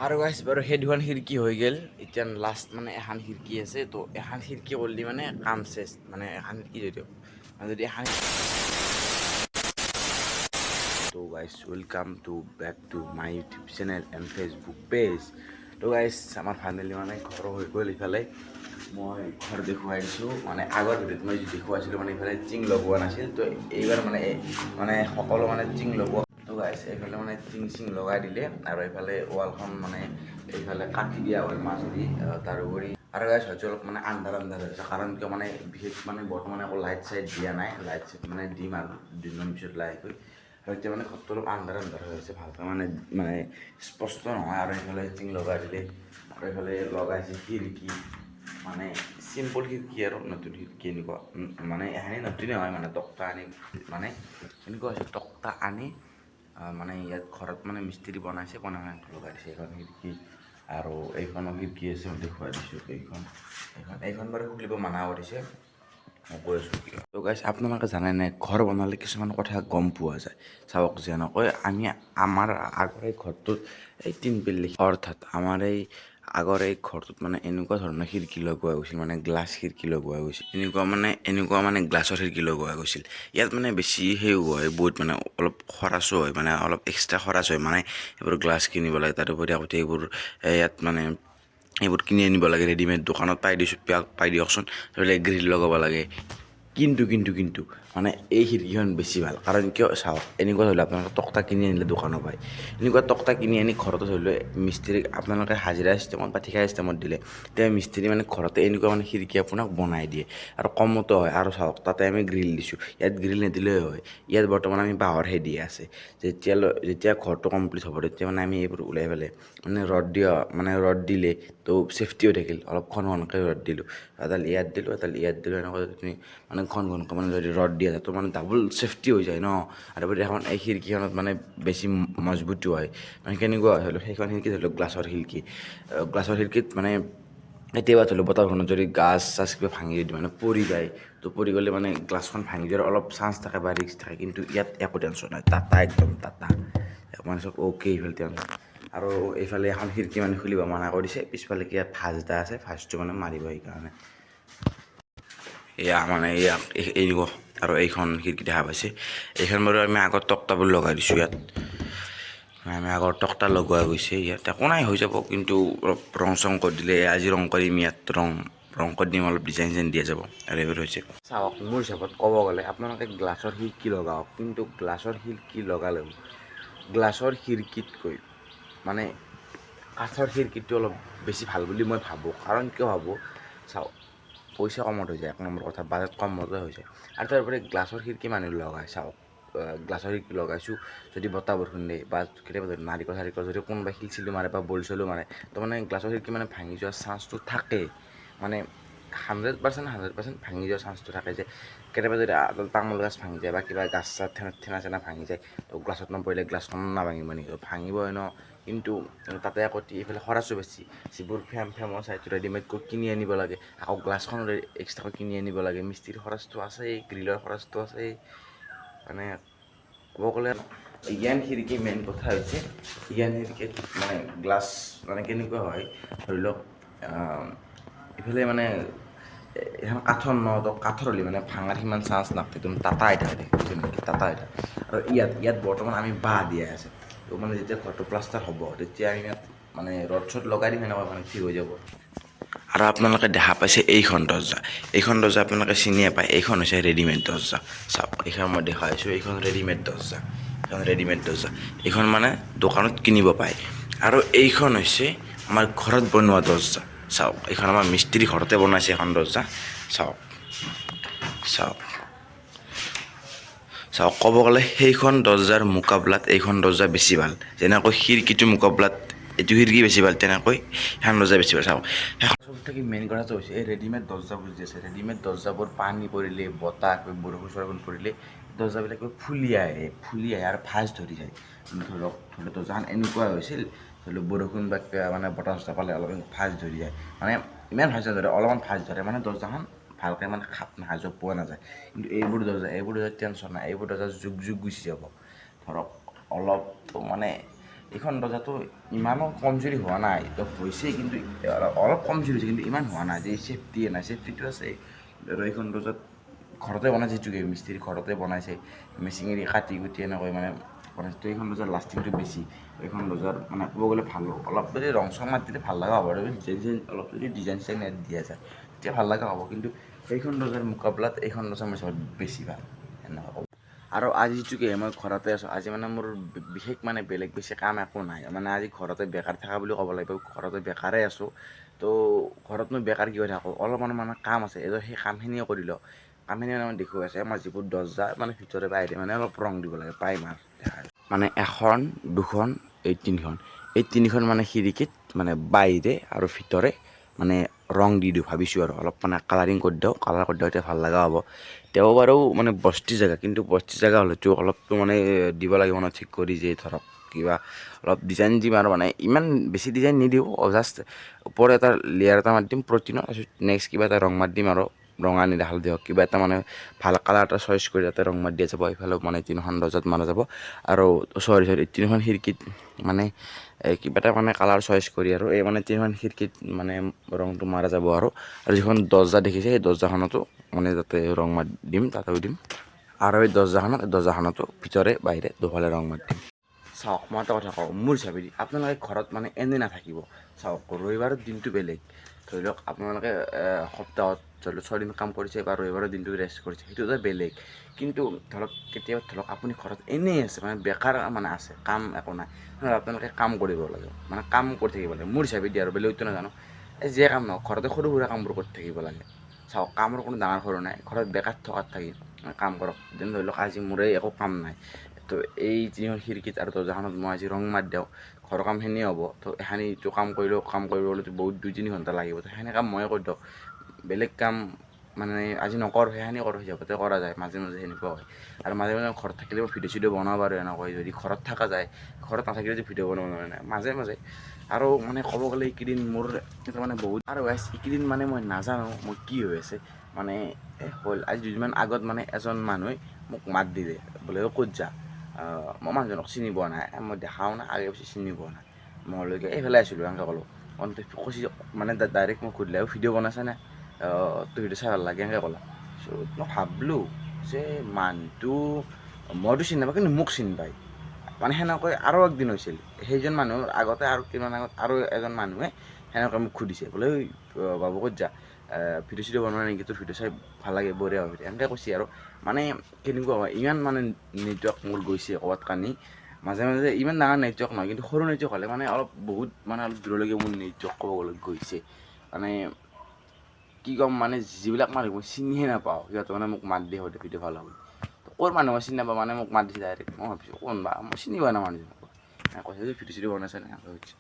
আৰু গাইছ, বাৰু সেই দুখন খিৰিকী হৈ গ'ল। এতিয়া লাষ্ট মানে এখন খিৰিকী আছে। তো এখন খিৰিকী কৰিলে মানে কাম শেষ। মানে এখন খিৰিকী যদি মানে যদি এখন। তো guys, welcome to back to my YouTube channel and Facebook page। তো গাইছ, আমাৰ ফাইনেলি মানে ঘৰ হৈ গ'ল। ইফালে মই ঘৰ দেখুৱাই দিছোঁ। মানে আগৰ ভিডিঅ'ত মই যি দেখুৱাইছিলোঁ, মানে ইফালে চিং লগোৱা নাছিল। তো এইবাৰ মানে মানে সকলো মানে চিং লগোৱা। তো গাইছ, এইফালে মানে টিং চিং লগাই দিলে আৰু এইফালে ৱালখন মানে এইফালে কাটি দিয়া হ'ল মাজেদি। তাৰোপৰি আৰু গাইছ, হয়তো অলপ মানে আন্ধাৰ আন্ধাৰ হৈছে, কাৰণ কিয় মানে বিশেষ মানে বৰ্তমান একো লাইট চাইট দিয়া নাই। লাইট চাইট মানে দিম আৰু দুদিনমান পিছত লাহেকৈ। আৰু এতিয়া মানে ঘৰটো অলপ আন্ধাৰ আন্ধাৰ হৈ আছে, ভালকৈ মানে মানে স্পষ্ট নহয়। আৰু এইফালে টিং লগাই দিলে আৰু এইফালে লগাইছে খিৰিকী, মানে চিম্পল খিৰিকী আৰু নতুন খিৰিকী এনেকুৱা। মানে এখানি নতুনে হয়, মানে তক্তা আনি, মানে এনেকুৱা হৈছে, তক্তা আনি মানে ইয়াত ঘৰত মানে মিস্ত্ৰী বনাইছে, বনাই লগাই দিছে এইখন খিৰিকী। আৰু এইখনো খিৰিকী আছে, মই দেখুৱাই দিছোঁ। এইখন বাৰু খুলিব মানা কৰিছে, মই কৈ আছোঁ কিয়। তো গাইছ, আপোনালোকে জানেনে, ঘৰ বনালে কিছুমান কথা গম পোৱা যায়। চাওক, যেনেকৈ আমি আমাৰ আগৰ এই ঘৰটোত এই তিনপিল্লি, অৰ্থাৎ আমাৰ এই আগৰ এই ঘৰটোত মানে এনেকুৱা ধৰণৰ খিৰিকী লগোৱা গৈছিল, মানে গ্লাছ খিৰিকী লগোৱা গৈছিল। এনেকুৱা মানে গ্লাছৰ খিৰিকী লগোৱা গৈছিল। ইয়াত মানে বেছি সেই হয়, বহুত মানে অলপ খৰচো হয়, মানে অলপ এক্সট্ৰা খৰচ হয়। মানে এইবোৰ গ্লাছ কিনিব লাগে, তাৰোপৰি আগতে এইবোৰ ইয়াত মানে এইবোৰ কিনি আনিব লাগে, ৰেডিমেড দোকানত পাই দিছোঁ, পাই দিয়কচোন। ধৰি গ্ৰিল লগাব লাগে। কিন্তু কিন্তু কিন্তু মানে এই খিৰিকীখন বেছি ভাল। কাৰণ কিয় চাওক, এনেকুৱা ধৰি লওক আপোনালোকে তক্তা কিনি আনিলে দোকানৰ পৰাই, এনেকুৱা তক্তা কিনি আনি ঘৰতে ধৰি লওক মিস্ত্ৰীক আপোনালোকে হাজিৰা চিষ্টেমত বা ঠিকা চিষ্টেমত দিলে, তেতিয়া মিস্ত্ৰী মানে ঘৰতে এনেকুৱা মানে খিৰিকী আপোনাক বনাই দিয়ে আৰু কমতো হয়। আৰু চাওক, তাতে আমি গ্ৰিল দিছোঁ, ইয়াত গ্ৰিল নিদিলেও হয়। ইয়াত বৰ্তমান আমি বাঁহৰহে দিয়া আছে। যেতিয়া ঘৰটো কমপ্লিট হ'ব, তেতিয়া মানে আমি এইবোৰ ওলাই পেলাই মানে ৰড দিয়া, মানে ৰড দিলে তো ছেফটিও থাকিল। অলপ ঘন ঘনকৈ ৰড দিলোঁ, এডাল ইয়াত দিলোঁ, এডাল ইয়াত দিলোঁ, এনেকৈ যদি মানে ঘন ঘনকৈ মানে যদি ৰড দিয়া যায়, তো মানে ডাবল ছেফটি হৈ যায় ন। আৰু এখন এই খিৰিকীখনত মানে বেছি মজবুতো হয়। মানে কেনেকুৱা হয়, ধৰি লওক সেইখন খিৰিকী, ধৰি লওক গ্লাছৰ খিৰিকী, গ্লাছৰ খিৰিকীত মানে কেতিয়াবা ধৰি লওক বতাহখনত যদি গাছ চাছ কিবা ভাঙি যদি মানে পৰি যায়, তো পৰি গ'লে মানে গ্লাছখন ভাঙি যোৱাৰ অলপ চান্স থাকে বা ৰিস্ক থাকে। কিন্তু ইয়াত একো টেনশ্যন নাই, টাটা, একদম টাটা, মানে চব অ'কে এইফালে টেনশ্যন। আৰু এইফালে এখন খিৰিকী মানে খুলিব মানা কৰিছে, পিছফালে কিবা ভাঁজ এটা আছে, ভাঁজটো মানে মাৰিব সেইকাৰণে। এয়া মানে এয়া এনেকুৱা। আৰু এইখন খিৰিকী দেখা পাইছে, এইখন বাৰু আমি আগত তক্তাবোৰ লগাই দিছোঁ। ইয়াত মানে আমি আগৰ তক্তা লগোৱা গৈছে। ইয়াত একো নাই, হৈ যাব। কিন্তু অলপ ৰং চং কৰি দিলে, আজি ৰং কৰিম, ইয়াত ৰং ৰং কৰি দিম, অলপ ডিজাইন চিজাইন দিয়া যাব। আৰু এইবোৰ হৈছে, চাওক, মোৰ হিচাপত ক'ব গ'লে আপোনালোকে গ্লাছৰ খিৰিকী লগাওক, কিন্তু গ্লাছৰ খিৰিকী লগালেও গ্লাছৰ খিৰিকীতকৈ মানে কাঠৰ খিৰিকীটো অলপ বেছি ভাল বুলি মই ভাবোঁ। কাৰণ কিয় ভাবোঁ চাওক, পইচা কমত হৈ যায়, এক নম্বৰ কথা বাজেট কমতে হৈ যায়। আৰু তাৰোপৰি গ্লাছৰ খিৰিকী মানুহ লগায়, চাওক, গ্লাছৰ খিৰিকী লগাইছোঁ, যদি বতাহ বৰষুণ দিয়ে বা কেতিয়াবা যদি নাৰিকল চাৰিকল যদি কোনোবাই শিল চিলো মাৰে বা বল চলো মাৰে, তো মানে গ্লাছৰ খিৰিকী মানে ভাঙি যোৱাৰ চান্সটো থাকে। মানে 100%, 100% ভাঙি যোৱাৰ চান্সটো থাকে যে কেতিয়াবা যদি এডাল তামোল গাছ ভাঙি যায় বা কিবা গাছ চাছ ঠেনা ঠেনা চেনা ভাঙি যায়, তো গ্লাছত নপৰিলে গ্লাছখন নাভাঙিব নেকি? ভাঙিবই ন। কিন্তু তাতে আকৌ এইফালে খৰচো বেছি। যিবোৰ ফ্ৰেমৰ চাইটো ৰেডিমেড কৰি কিনি আনিব লাগে, আকৌ গ্লাছখন এক্সট্ৰাকৈ কিনি আনিব লাগে, মিস্ত্ৰীৰ খৰচটো আছেই, গ্ৰিলৰ খৰচটো আছেই। মানে ক'ব গ'লে ইয়ান খিৰিকী মেইন কথা হৈছে, ইয়ান খিৰিকীত মানে গ্লাছ মানে কেনেকুৱা হয়, ধৰি লওক ইফালে মানে এখন কাঠৰ ন, তো কাঠৰ হ'লে মানে ভাঙাৰ সিমান চান্স নাথাকে, একদম টাটা হৈ থাকে, বুজিছে নেকি, টাটা হৈ থাকে। আৰু ইয়াত বৰ্তমান আমি বাঁহ দিয়া আছে। তো মানে যেতিয়া ঘৰটো প্লাষ্টাৰ হ'ব, তেতিয়া আমি ইয়াত মানে ৰড চড লগাই দিম, সেনেকুৱা মানে ঠিক হৈ যাব। আৰু আপোনালোকে দেখা পাইছে এইখন দৰ্জা, এইখন দৰ্জা আপোনালোকে চিনিয়ে পায়। এইখন হৈছে ৰেডিমেড দৰ্জা। চাওক, এইখন মই দেখাইছোঁ, এইখন ৰেডিমেড দৰ্জা, এইখন ৰেডিমেড দৰ্জা, এইখন মানে দোকানত কিনিব পায়। আৰু এইখন হৈছে আমাৰ ঘৰত বনোৱা দৰ্জা। চাওক, এইখন আমাৰ মিস্ত্ৰী ঘৰতে বনাইছে এখন দৰ্জা। চাওক, চাওক, চাওক, ক'ব গ'লে সেইখন দৰ্জাৰ মোকাবলাত এইখন দৰ্জা বেছি ভাল। যেনেকৈ খিৰিকীটোৰ মোকাবলাত এইটো খিৰিকী বেছি ভাল, তেনেকৈ সেইখন দৰ্জা বেছি ভাল। চাওক, সেইখন চব থাকি মেইন কথাটো হৈছে এই ৰেডিমেড দৰ্জাবোৰ যি আছে, ৰেডিমেড দৰ্জাবোৰ পানী পৰিলে, বতাহ বৰষুণ চৰষুণ পৰিলে দৰ্জাবিলাক ফুলি আহে, ফুলি আহে আৰু ভাঁজ ধৰি যায়। ধৰক দৰ্জাখন এনেকুৱা হৈছিল, ধৰি লওক বৰষুণ বা কিবা মানে বতাহ চতাহ পালে অলপ ভাঁজ ধৰি যায়। মানে ইমান ভাঁজ নধৰে, অলপমান ভাঁজ ধৰে, মানে দৰ্জাখন ভালকৈ মানে খাপ নাখায়, জোপ পোৱা নাযায়। কিন্তু এইবোৰ দৰ্জাৰ টেনশ্যন নাই, এইবোৰ দৰ্জা যুগ যুগ গুচি যাব। ধৰক অলপ মানে এইখন দৰ্জাটো ইমানো কমজুৰি হোৱা নাই, তো হৈছে কিন্তু অলপ কমজুৰি হৈছে, কিন্তু ইমান হোৱা নাই যে চেফটিয়ে নাই। চেফটিটো আছে। আৰু এইখন দৰ্জাত ঘৰতে বনাইছে, যিটোকে মিস্ত্ৰী ঘৰতে বনাইছে, মেচিনেৰি কাটি কুটি এনেকৈ মানে বনাইছে। তো এইখন দৰ্জাৰ লাষ্টিংটো বেছি। এইখন দৰ্জাৰ মানে ক'ব গ'লে ভাল, অলপ যদি ৰং চং মাৰি দিলে ভাল লগা হ'ব, আৰু ডিজাইন অলপ যদি ডিজাইন চিজাইন দিয়া যায় তেতিয়া ভাল লগা হ'ব। কিন্তু সেইখন দৰ্জাৰ মোকাবিলাত এইখন দৰ্জা মোৰ হিচাপত বেছি ভাল, এনেকুৱা ক'ব। আৰু আজি যিটোকে মই ঘৰতে আছোঁ, আজি মানে মোৰ বিশেষ মানে বেলেগ বেছি কাম একো নাই। মানে আজি ঘৰতে বেকাৰ থকা বুলি ক'ব লাগিব, ঘৰতে বেকাৰেই আছোঁ। তো ঘৰতনো বেকাৰ কিয় থাকোঁ, অলপমান মানে কাম আছে, এই সেই কামখিনিয়ে কৰি লওঁ। কামখিনি মানে দেখুৱাই আছে, আমাৰ যিবোৰ দৰ্জা মানে ভিতৰে বাহিৰে মানে অলপ ৰং দিব লাগে, প্ৰাইমাৰ মানে এখন দুখন এই তিনিখন, এই তিনিখন মানে খিৰিকীত মানে বাহিৰে আৰু ভিতৰে মানে ৰং দি দিওঁ ভাবিছোঁ, আৰু অলপ মানে কালাৰিং কৰি দিওঁ, কালাৰ কৰি দিওঁ, তেতিয়া ভাল লগা হ'ব। তেওঁ বাৰু মানে বস্তি জেগা, কিন্তু বস্তি জেগা হ'লেতো অলপতো মানে দিব লাগিব ন ঠিক কৰি, যে ধৰক কিবা অলপ ডিজাইন দিম, আৰু মানে ইমান বেছি ডিজাইন নিদিওঁ, জাষ্ট ওপৰত এটা লেয়াৰ এটা মাৰি দিম প্ৰটিনৰ, তাৰপিছত নেক্সট কিবা এটা ৰং মাৰি দিম, আৰু ৰঙা নীলা হালধি হওক কিবা এটা মানে ভাল কালাৰ এটা চইচ কৰি তাতে ৰং মাৰি দিয়া যাব। এইফালেও মানে তিনিখন দৰ্জাত মাৰা যাব, আৰু চৰি চৰি তিনিখন খিৰিকীত মানে এই কিবা এটা মানে কালাৰ চইচ কৰি আৰু এই মানে তিনিখন খিৰিকীত মানে ৰংটো মাৰা যাব। আৰু আৰু যিখন দৰ্জা দেখিছে, সেই দৰ্জাখনতো মানে তাতে ৰং মাৰি দিম, তাতেও দিম। আৰু এই দৰ্জাখনতো ভিতৰে বাহিৰে দুফালে ৰং মাৰি দিম। চাওক, মই এটা কথা কওঁ, মোৰ হিচাপেদি আপোনালোকে ঘৰত মানে এনেই নাথাকিব। চাওক, ৰবিবাৰৰ দিনটো বেলেগ। ধৰি লওক আপোনালোকে সপ্তাহত ধৰি লওক 6 দিন কাম কৰিছে বা ৰবিবাৰৰ দিনটো ৰেষ্ট কৰিছে, সেইটো এটা বেলেগ। কিন্তু ধৰক কেতিয়াবা ধৰক আপুনি ঘৰত এনেই আছে, মানে বেকাৰ মানে আছে, কাম একো নাই, তেনেহ'লে আপোনালোকে কাম কৰিব লাগে, মানে কাম কৰি থাকিব লাগে মোৰ হিচাপেদি, আৰু বেলেগতো নাজানো। এই যিয়ে কাম নহওক, ঘৰতে সৰু সুৰা কামবোৰ কৰি থাকিব লাগে। চাওক, কামৰ কোনো ডাঙৰ সৰু নাই। ঘৰত বেকাৰ থকাত থাকি কাম কৰক। যেনে ধৰি লওক আজি মোৰে একো কাম নাই, তো এই তিনিখন খিৰিকীত আৰু দৰ্জাখনত মই আজি ৰং মাৰি দিওঁ, ঘৰৰ কামখিনিয়ে হ'ব। তো এখানিটো কাম কৰিলেও, কাম কৰিবলৈ বহুত 2-3 ঘণ্টা লাগিব, তো সেইখিনি কাম ময়ে কৰি দিওঁ। বেলেগ কাম মানে আজি নকৰোঁ, সেইখিনি কৰোঁ হিচাপতে কৰা যায় মাজে মাজে, সেনেকুৱা হয়। আৰু মাজে মাজে ঘৰত থাকিলে মই ভিডিঅ' চিডিঅ' বনাব পাৰোঁ এনেকৈ, যদি ঘৰত থকা যায়। ঘৰত নাথাকিলে যে ভিডিঅ' বনাব নোৱাৰে মাজে মাজে। আৰু মানে ক'ব গ'লে এইকেইদিন মোৰ এটা মানে বহুত, আৰু গাইছ এইকেইদিন মানে মই নাজানো মোৰ কি হৈ আছে। মানে হ'ল আজি দুদিনমান আগত মানে এজন মানুহে মোক মাত দিলে, বোলে ক'ত যা। মই মানুহজনক চিনি পোৱা নাই, মই দেখাও নাই, আগে পিছে চিনি পোৱা নাই। মই লৈকে এইফালে আছিলোঁ এনেকৈ ক'লোঁ। কৈছে মানে ডাইৰেক্ট মোক সুধিলে, ভিডিঅ' বনাইছে নে, তোৰ ভিডিঅ' চাই ভাল লাগে, এনেকৈ ক'লা। চ' মই ভাবিলোঁ যে মানুহটো মইতো চিনি নাপাওঁ, কিন্তু মোক চিনি পায়। মানে সেনেকৈ আৰু একদিন হৈছিল, সেইজন মানুহৰ আগতে আৰু কেইদিনমান আগত আৰু এজন মানুহে সেনেকৈ মোক সুধিছে, বোলে ঐ বাবু ক'ত যা, ভিডিঅ' চিডিঅ' বনোৱা নেকি, তোৰ ভিডিঅ' চাই ভাল লাগে, বঢ়িয়া হয়, এনেকৈ কৈছে। আৰু মানে কেনেকুৱা হয়, ইমান মানে নেটৱৰ্ক মোৰ গৈছে ক'ৰবাত কানি মাজে মাজে, ইমান ডাঙৰ নেটৱৰ্ক নহয়, কিন্তু সৰু নেটৱৰ্ক হ'লে মানে অলপ বহুত মানে অলপ দূৰলৈকে মোৰ নেটৱৰ্ক ক'ব গ'লে গৈছে। মানে কি ক'ম, মানে যিবিলাক মানুহ মই চিনিয়ে নাপাওঁ, সিহঁতে মানে মোক মাত দিয়ে সোধে ভিডিঅ' ভাল হ'ব। ক'ৰ মানুহ মই চিনি নাপাওঁ, মানে মোক মাত দিছে ডাইৰেক্ট। মই ভাবিছোঁ কোন বা, মই চিনি পোৱা নাই মানুহজনক। কৈছে যে ভিডিঅ' চিডিঅ' বনাইছে নে, সুধিছে।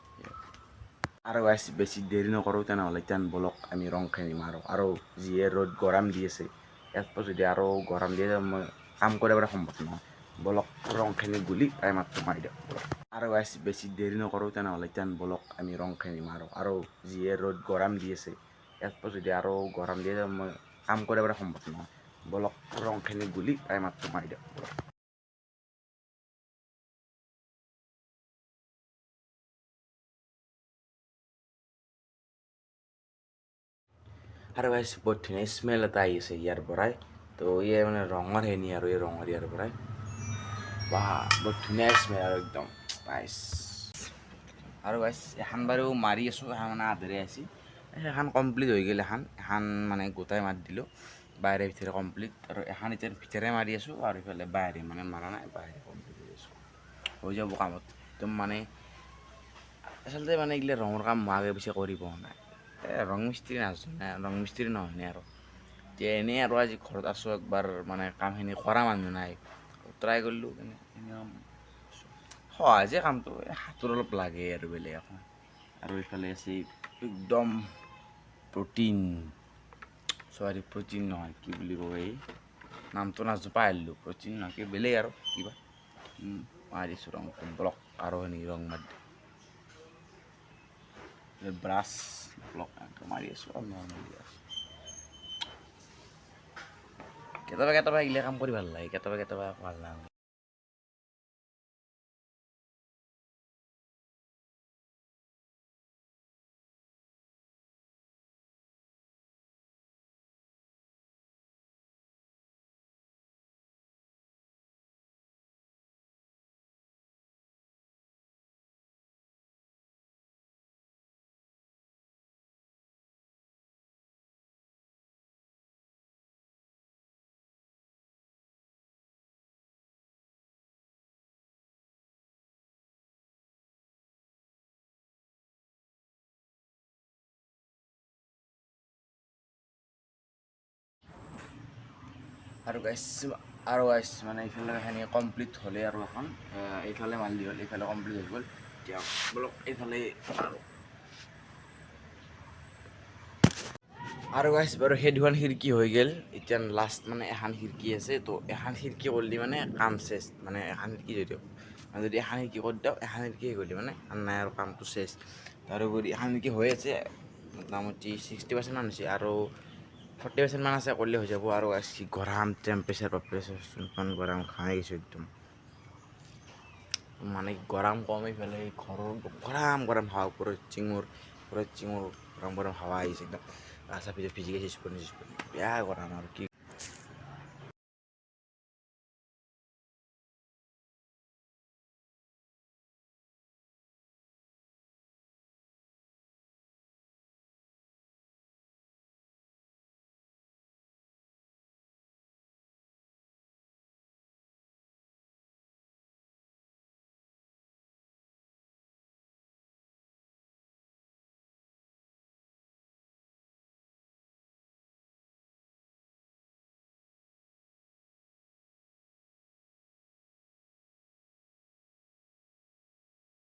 আৰু গাইছ বেছি দেৰি নকৰোঁ তেনেহ'লে, এতিয়া বলক আমি ৰং খেলিম। আৰু আৰু যিয়ে ৰ'দ গৰম দি আছে, ইয়াৰ পৰা যদি আৰু গৰম দিয়ে, মই কাম কৰিব সম্ভৱ নহয়। বলক ৰংখিনি গুলি প্ৰাইমাৰটো মাৰি দিয়ক। আৰু গাইছ বেছি দেৰি নকৰোঁ তেনেহ'লে, এতিয়া বলক আমি ৰং খেলিম। আৰু আৰু যিয়ে ৰ'দ গৰম দি আছে, ইয়াৰ পৰা যদি আৰু গৰম দিয়ে, মই কাম কৰিব সম্ভৱ নহয়। বলক ৰংখিনি গুলি প্ৰাইমাৰটো মাৰি দিয়ক। আৰু গাইছ বৰ ধুনীয়া স্মেল এটা আহি আছে ইয়াৰ পৰাই। তো ইয়ে মানে ৰঙৰ হেনি, আৰু এই ৰঙৰ ইয়াৰ পৰাই বা বৰ ধুনীয়া স্মেল আৰু একদম নাইচ। আৰু গাইছ এখন বাৰু মাৰি আছোঁ, এখন মানে আধেৰে আছে, সেইখন কমপ্লিট হৈ গ'ল। এখন এখন মানে গোটাই মাৰি দিলোঁ, বাহিৰে ভিতৰে কমপ্লিট। আৰু এখন এতিয়া ভিতৰে মাৰি আছোঁ, আৰু ইফালে বাহিৰে মানে মাৰা নাই, বাহিৰে কমপ্লিট হৈ আছোঁ, হৈ যাব কামত একদম। মানে আচলতে মানে এইগিলা ৰঙৰ কাম মই আগে পিছে কৰি পোৱা নাই, ৰং মিস্ত্ৰী নাজানো, ৰং মিস্ত্ৰী নহয় নে। আৰু এতিয়া এনেই আৰু আজি ঘৰত আছোঁ, একবাৰ মানে কামখিনি কৰা মানুহ নাই, ট্ৰাই কৰিলোঁ। সহজে কামটো, হাতৰ অলপ লাগে আৰু বেলেগ একো। আৰু ইফালে আছে একদম প্ৰটিন, চৰি প্ৰটিন নহয়, কি বুলি কয় এই নামটো নাজানো, পাহৰিলোঁ। প্ৰটিন নহয় কি বেলেগ আৰু কিবা মাৰিছোঁ ৰং ব্লক, আৰু সেনেকৈ ৰং মাৰি ব্ৰাছ ব্লক মাৰি আছোঁ আৰু নৰ্মেলি আছোঁ। কেতিয়াবা কেতিয়াবা এইগিলা কাম কৰি ভাল লাগে, কেতিয়াবা কেতিয়াবা ভাল নালাগে। আৰু গাইছ, আৰু গাইছ, মানে এইফালে এইখিনি কমপ্লিট হ'লে আৰু এখন এইফালে মাৰিলি হ'ল, এইফালে কমপ্লিট হৈ গ'ল। এতিয়া বলক এইফালে। আৰু গাইছ, বাৰু সেই দুখন খিৰিকী হৈ গ'ল। এতিয়া লাষ্ট মানে এখন খিৰিকী আছে। তো এখন খিৰিকী কৰিলে মানে কাম শেষ। মানে এখন খিৰিকী যদি মানে যদি এখন খিৰিকী কৰি দিওঁ, এখন খিৰিকী হৈ গ'লে মানে আৰু নাই, আৰু কামটো শেষ। তাৰোপৰি এখন খিৰিকী হৈ আছে, মোটামুটি 60% মান হৈছে আৰু 40% মান আছে, কৰিলে হৈ যাব। আৰু গাইছ, কি গৰম টেম্পাৰেচাৰ, বাপৰে, ইমান গৰম, ঘামি গৈছোঁ একদম। মানে গৰম কম, এইফালে ঘৰৰ গৰম গৰম হাৱা, ওপৰত চিঙৰ গৰম গৰম হাৱা আহিছে একদম। গা চা ভিজি ভিজি গৈছে, স্পনি স্পনি, বেয়া গৰম। আৰু কি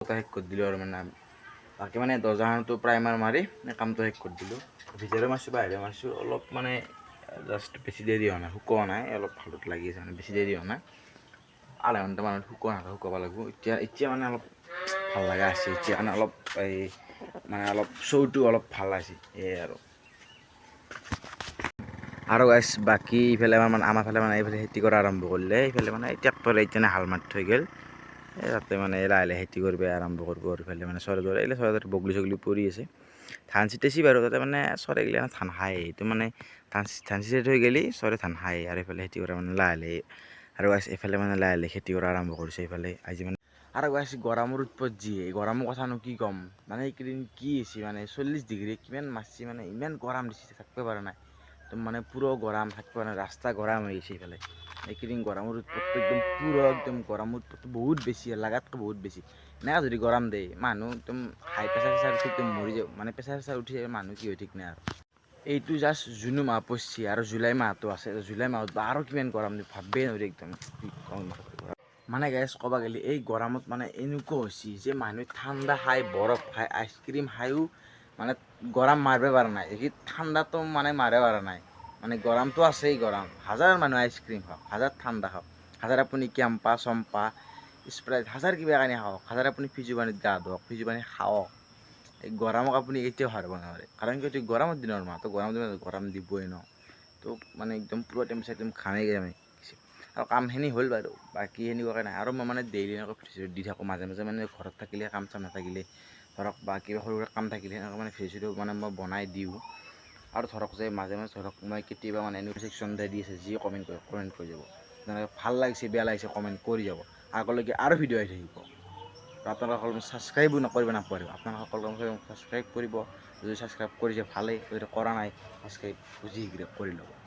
শেষ কৰি দিলোঁ। আৰু মানে বাকী মানে দৰ্জাখনটো প্ৰাইমাৰ মাৰি কামটো শেষ কৰি দিলোঁ। ভিতৰে মাৰিছোঁ, বাহিৰে মাৰিছোঁ। অলপ মানে জাষ্ট বেছি দেৰি হোৱা নাই, শুকোৱা নাই, অলপ ভালত লাগি আছে। মানে বেছি দেৰি হোৱা নাই, আধা ঘণ্টামান শুকোৱা নাই, শুকাব লাগিব। এতিয়া এতিয়া মানে অলপ ভাল লগা আছে। এতিয়া মানে অলপ এই মানে অলপ চৌটো অলপ ভাল আছে, এই আৰু। আৰু গাইছ, বাকী ইফালে আমাৰ মানে আমাৰ ফালে মানে এইফালে খেতি কৰা আৰম্ভ কৰিলে। এইফালে মানে ট্ৰেক্টৰে এতিয়া হাল মাৰি থৈ গ'ল। এই তাতে মানে লাহে লাহে খেতি কৰিব আৰম্ভ কৰিব। আৰু ইফালে মানে চৰে দৰে এইগিলা চৰে দৰে বগলী চগলী পৰি আছে। ধান ছিটাইছি বাৰু। তাতে মানে চৰাইগিলা ধান খায়। এইটো মানে ধান ধান ছিটাই থৈ গ'লে চৰে ধান খায়। আৰু এইফালে খেতি কৰা মানে লাহে লাহে, আৰু গাইছ, এইফালে মানে লাহে লাহে খেতি কৰা আৰম্ভ কৰিছে এইফালে আজি মানে। আৰু গাইছ, গৰমৰ উৎপাত যি, এই গৰমৰ কথানো কি ক'ম? মানে এইকেইদিন কি হৈছে, মানে 40 ডিগ্ৰী কিমান মাৰছি, মানে ইমান গৰম দিছে, থাকিব পৰা নাই একদম। মানে পূৰা গৰম, থাকিব পৰা নাই, ৰাস্তা গৰম হৈ গৈছে এইফালে। এইকেইদিন গৰমৰ উৎপাতটো একদম পূৰা, একদম গৰমৰ উৎপাতটো বহুত বেছি, লাগাতকৈ বহুত বেছি। এনেকুৱা যদি গৰম দেই, মানুহ একদম হাই প্ৰেছাৰ চেচাৰ উঠি একদম মৰি যাব। মানে প্ৰেছাৰ চেচাৰ উঠি যায়, মানুহ কি হয় ঠিক নাই। আৰু এইটো জাষ্ট জুন মাহ পৰছি আৰু জুলাই মাহটো আছে। জুলাই মাহত বা আৰু কিমান গৰম দিব, ভাববেই নোৱাৰি একদম। কি কম। মানে গাইছ, ক'ব গ'লে এই গৰমত মানে এনেকুৱা হৈছে যে মানুহে ঠাণ্ডা খাই, বৰফ খাই, আইচক্ৰীম খায়ো মানে গৰম মাৰিব পৰা নাই। এই ঠাণ্ডাটো মানে মাৰিব পৰা নাই, মানে গৰমটো আছেই গৰম। হাজাৰ মানুহ আইচক্ৰীম খাওক, হাজাৰ ঠাণ্ডা খাওক, হাজাৰ আপুনি কেম্পা চম্পা স্প্ৰাইট, হাজাৰ কিবা কানি খাওক, হাজাৰ আপুনি ফ্ৰিজৰ পানীত গা ধুৱক, ফ্ৰিজৰ পানী খাওক, এই গৰমক আপুনি কেতিয়াও হাৰিব নোৱাৰে। কাৰণ কি, এইটো গৰমৰ দিনৰ মাহ, তো গৰমৰ দিনত গৰম দিবই ন। তো মানে একদম পূৰা টেম্পাৰেচাৰ, একদম ঘামি ঘামি। আৰু কামখিনি হ'ল বাৰু, বাকী সেনেকুৱাকৈ নাই। আৰু মই মানে ডেইলি এনেকৈ ভিডিঅ' দি থাকোঁ মাজে মাজে। মানে ঘৰত থাকিলে, কাম চাম নাথাকিলে ধৰক বা কিবা সৰু সুৰা কাম থাকিলে সেনেকৈ মানে ভিডিঅ' চিডিঅ' মানে মই বনাই দিওঁ। আৰু ধৰক যে মাজে মাজে ধৰক মই কেতিয়াবা মানে এনেকুৱা ছেকশ্যন এটা দি আছে, যি কমেণ্ট কৰে কমেণ্ট কৰি যাব, যেনেকৈ ভাল লাগিছে, বেয়া লাগিছে, কমেণ্ট কৰি যাব। আগলৈকে আৰু ভিডিঅ' আহি থাকিব। আৰু আপোনালোকৰ ছাবস্ক্ৰাইবো নকৰিব নাপাহৰিব। আপোনালোকৰ ছাবস্ক্ৰাইব কৰিব। যদি ছাবস্ক্ৰাইব কৰিছে ভালেই, যদি কৰা নাই, ছাবস্ক্ৰাইব অতি শীঘ্ৰে কৰি ল'ব।